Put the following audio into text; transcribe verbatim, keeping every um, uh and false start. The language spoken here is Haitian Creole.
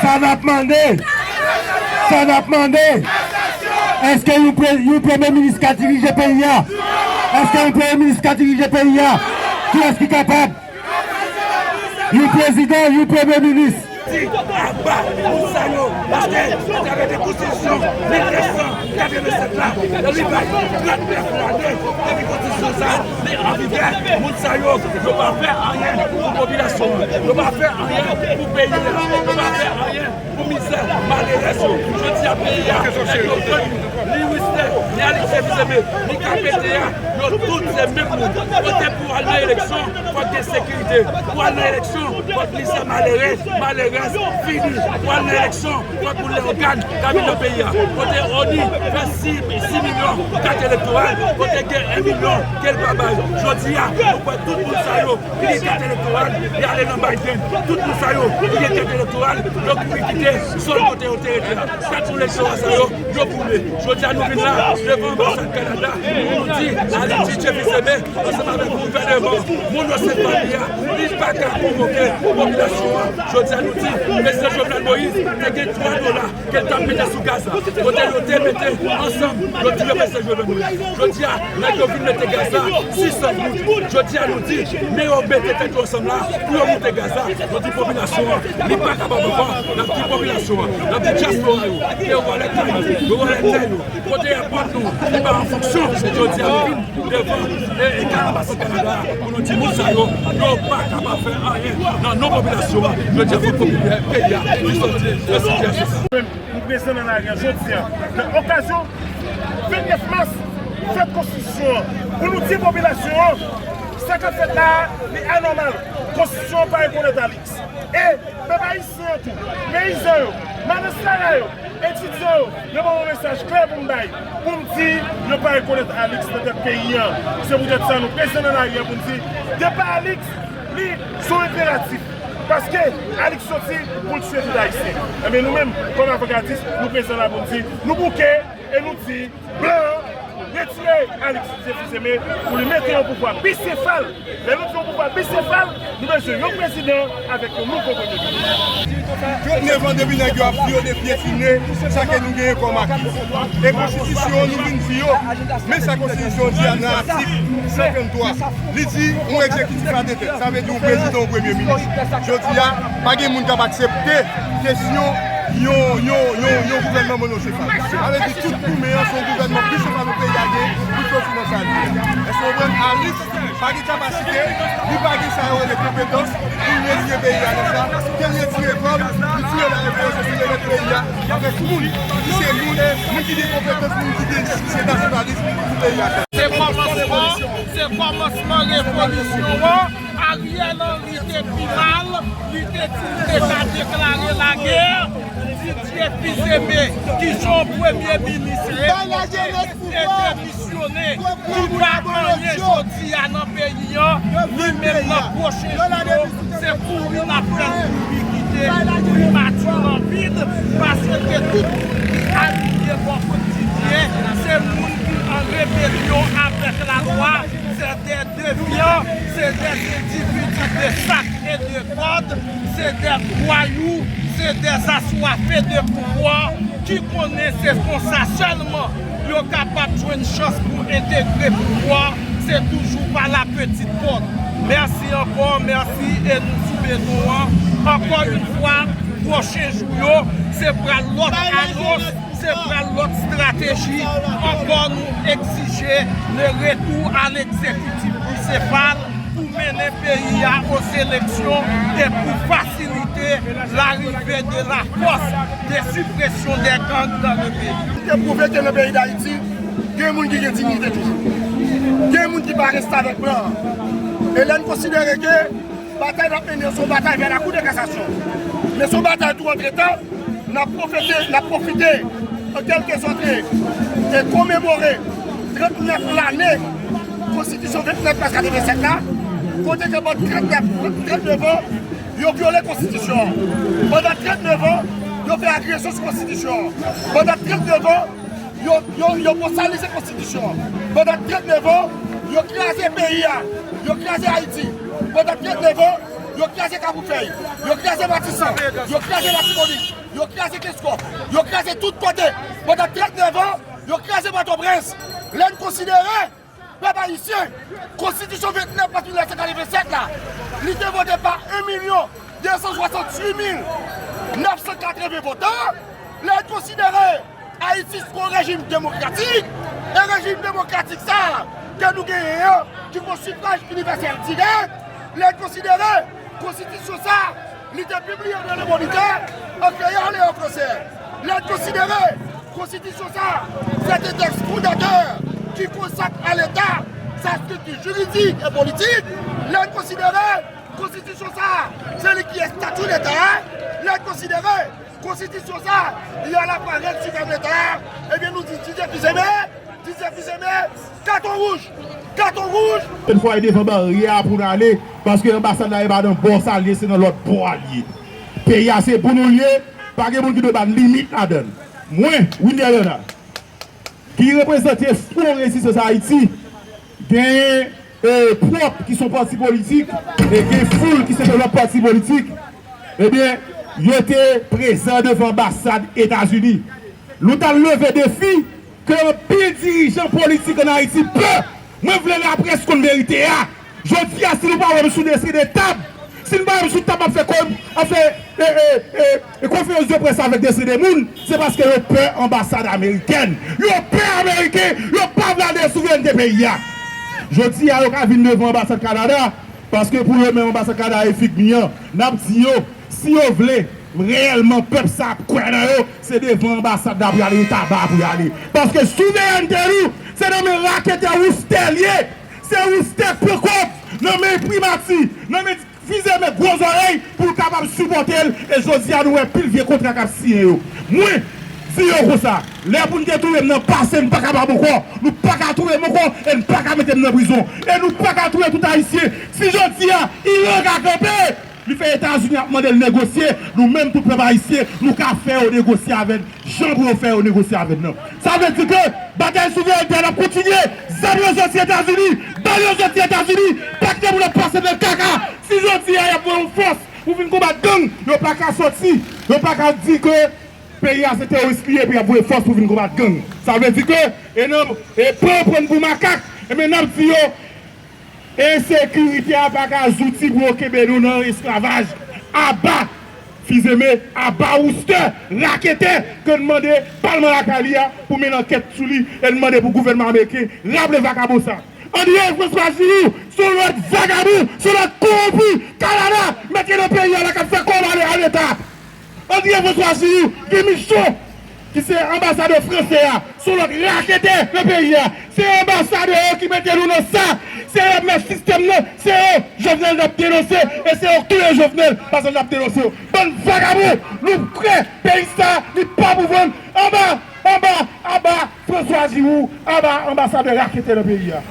Sa n ap mande, sa n ap mande, èske yon pre-, yon premye minis ka dirije peyi a? Èske yon premye minis ka dirije peyi a? Kiyès ki kapab? Yon prezidan, yon premye minis. Di aba moun sa yo, paske atravè de konstitisyon mil nèf san katrevennsèt la, li bay trannèf lane depi konstitisyon sa li an vigè. Moun sa yo, yo pa fè anyen pou popilasyon an, yo pa fè anyen pou peyi a, yo pa fè anyen pou mizè malerèz yo. Jodi a peyi a, nèg yo pran li Wisner, ni Alix Fils-Aimé, ni K P T a, yo tout se menm moun. Kote pou al nan eleksyon, fòk gen sekirite. Pou al nan eleksyon, fòk mizè malerèz, malerèz fini. Pou al nan eleksyon, fòk moun Leyogàn ka vin nan peyi a. Kote ONI fè sis, sis milyon kat elektoral, kote gen en milyon ke l pa bay. Jodi a, nou kwè tout moun sa yo ki gen kat elektoral, y ale nan Biden. Tout moun sa yo ki gen kat elektoral, yo kouri kite zòn kote yo te rete a. Kat elektoral sa yo, yo boule. Jodi a, nou vin la, devan anbasad Kanada, pou nou di, Alix Fils-Aimé, ansanm avèk gouvènman, Monroe St. Family a, li pa ka konvoke popilasyon an. Jodi a, nou di, Prezidan Jovenel Moïse te gen twa dola ke l t ap mete sou gaz la. Kote yo te mete ansanm, yo di yo mete Jovenel Moïse. Jodi a, nèg yo vin mete gaz la sis san goud. Jodi a, nou di, men yo mete tèt yo ansanm la pou yo moute gaz la. Nou di popilasyon an, li pa kapab ankò, n ap di popilasyon an, n ap di dyaspora yo, ke yo vòlè kay yo, yo vòlè tè yo. Kote èpòt nou, li pa an fonksyon, jodi a, nou vin devan, e, e, anbasad Kanada a, pou nou di moun sa yo, yo pa kapab fè anyen nan non popilasyon an. Jodi a, fòk popilè peyi a, li sòti nan sitiyasyon sa. Nou prezan nan lari a jodi a, nan okazyon vennèf mas, fèt konstitisyon an, pou nou di popilasyon an, sa k ap fèt la a, li anòmal. Konstitisyon an pa rekonèt Alix. E pèp ayisyen an tou, peyizan yo, madanm Sara yo, etidyan yo, yo ban mwen mesaj klè pou m bay, pou m di yo pa rekonèt Alix nan tèt peyi an. Se poutèt sa nou prezan nan lari a pou n di, depa Alix, li se yon enperatif. Paske Alix soti pou l tiye tout Ayisyen. Enben, nou menm, kòm avangardis, nou prezan la pou n di, nou bouke e nou di, blan an, retire Alix Fils-Aimé pou li mete yon pouvwa bisefal. Lè nou di yon pouvwa bisefal, nou bezwen yon prezidan avèk yon nouvo premye minis. Trannèf an depi nèg yo ap vyole, pyetine sa ke nou genyen kòm aki. E konstitisyon an, nou vin di yo, men sa konstitisyon an di a nan atik senkanntwa. Li di yon egzekitif a de tèt, sa vle di yon prezidan, yon premye minis. Jodi a, pa gen moun k ap aksepte kesyon yon, yon, yon, yon gouvènman monosefal. Sa vle di tout goumen an se yon gouvènman bisefal pou peyi a gen pou soti nan sa li ye. Èske w konprann? Alix pa gen kapasite, li pa gen sa yo rele konpetans pou l retire peyi a nan sa. Ke l retire kòb, li tire la revolisyon, li remèt peyi a avèk moun ki se moun, moun ki gen konpetans, moun ki gen, ki se nasyonalis pou peyi a. Se kòmansman, se kòmansman revolisyon an. Ariel Henry te pi mal, li te di l te ka deklare lagè. Didier Fils-Aimé, ki se yon premye minis revolisyon e demisyone, ki pa anyen jodi a nan peyi an, li menm nan pwochen jou yo, se kouri l ap fè l kouri kite primati an vide, paske tout moun ki aliye bò kot Didier, se moun ki an rebelyon avèk lalwa, se dè devyan, se dè endividi de sak e de kòd, se dè vwayou, se dè aswafe de pouvwa ki konnen se konsa sèlman yo kapab jwenn chans pou entegre pouvwa, se toujou pa la petite porte. Mèsi ankò, mèsi e nou sou beton an. Ankò yon fwa, pwochen jou yo, se pral lòt anons. Se pral lòt estrateji ankò, nou egzije le retour à l'exécutif bicéphale pou mennen peyi a aux élections e pou fasilite l'arrivée de la force de suppression des gangs dans le pays. Te pwouve ke nan peyi Dayiti, gen moun ki gen diyite toujou. Gen moun ki pa restavèk blan an. E lè n konsidere ke batay n ap mennen an se yon batay vè lakou de kasasyon. Men se yon batay tou antretan, n ap pwofite, n ap pwofite, an kèlkesòt, e komemore trannèf lane Konstitisyon vennèf mas katrevennsèt la, kote ke pandan trannèf, trannèf an, yo vyole Konstitisyon an. Pandan trannèf an, yo fè agresyon sou Konstitisyon an. Pandan trannèf an, yo, yo, yo bwasalize Konstitisyon an. Pandan trannèf an, yo kraze peyi a, yo kraze Ayiti. Pandan trannèf an, Yo kraze Kafoufèy, yo kraze Matisan, yo kraze Latibonit, yo kraze Kenskòf, yo kraze tout kote. Pandan trannèf an, yo kraze Pòtoprens. Lè n konsidere, pèp ayisyen, konstitisyon vennèf mas mil nèf san katrevennsèt la, li te vote pa en milyon de san swasantuit mil nèf san katreven votan. Lè n konsidere Ayiti se yon rejim demokratik, e rejim demokratik sa a ke nou genyen an, ki gon sifraj inivèsèl dirèk, lè n konsidere konstitisyon sa a, li te pibliye nan Le Moniteur an kreyòl e an fransè. Lè n konsidere konstitisyon sa a, se te tèks fondatè ki konsakre a Leta sa estrikti jiridik e politik. Lè n konsidere konstitisyon sa a, se li ki estati Leta a. Lè n konsidere konstitisyon sa a, li a la parèt siprèm Leta a, ebyen nou di Didye Fils-Aimé, Didye Fils-Aimé, katon wouj, katon wouj. Yon fwa e devan baryè a pou n ale, paske anbasad la e pa nan bò sa l ye, se nan lòt bò a l ye. Peyi a se pou nou l ye, pa gen moun ki dwe ba n limit ladan l. Mwen, Wilner Bernard, ki reprezante Fwon Rezistans Ayiti, genyen, e, pwòp ki se yon pati politik, e gen foul ki se de lòt pati politik, ebyen, yo te prezan devan anbasad Etazini. Nou t al leve defi ke anpil dirijan politik ann Ayiti pè. Mwen vle laprès konn verite a. Jodi a, si nou pa wè m sou de seri de tab, si nou pa wè m sou tab ap fè kò, ap fè, e, e, e, e konferans de près avèk de seri de moun, se paske yo pè anbasad amerikèn. Yo pè Ameriken, yo pa vle al de souverènte peyi a. Jodi a, yo ka vin devan anbasad Kanada, paske pou yo menm anbasad Kanada e fig mi an. N ap di yo, si yo vle reyèlman pèp sa ap kwè nan yo, se devan anbasad la pou y ale, e taba pou y ale. Paske souverènte nou, se nan men raketè woustè l ye. Se woustè k pran kòb nan men primati, nan men Fils-Aimé gwo zòrèy pou l kapab sipòte l. E jodi a, nou wè pil vye kontra k ap siyen yo. Mwen di yo konsa, lè pou n te touye m nan pase, n pa kapab ankò. Nou pa ka touye m ankò e n pa ka mete m nan prizon. E nou pa ka touye tout Ayisyen. Si jodi a, Iran ka kanpe, li fè Etazini ap mande l negosye, nou menm tout pèp ayisyen, nou ka fè yo negosye avè n jan pou yo fè yo negosye avè n nan. Sa vle di ke batay souverènte a ap kontinye. Zam yo soti Etazini, bal yo soti Etazini, pa kite moun ap pase nan kaka. Si jodi a y ap voye yon fòs pou vin konbat gang, yo pa ka soti, yo pa ka di ke peyi a se teworis li ye, epi y ap voye fòs pou vin konbat gang. Sa vle di ke, e nan, e pran pran pou makak, ebyen n ap di yo, ensekirite a pa ka zouti pou yo kenbe nou nan esklavaj. Aba Fils-Aimé, aba woustè, raketè ke n mande palman lakay li a pou mennen ankèt sou li, e n mande pou gouvènman ameriken raple vakabon sa. André François Giroux, se yon lòt vagabon, se yon lòt kowonpi. Kanada mete nan peyi a la k ap fè kòb ale a Leta. André François Giroux, Guy Michon, ki se anbasadè fransè a, se yon lòt raketè nan peyi a. Se anbasadè yo ki mete nou nan sa. Se yo k mèt sistèm nan. Se yo Jovenel n ap denonse. E se yo k touye Jovenel paske n ap denonse yo. Bann vagabon, nou prè. Peyi sa, li pa pou vann. Anba, anba, aba François Giroux, aba anbasadè raketè nan peyi a.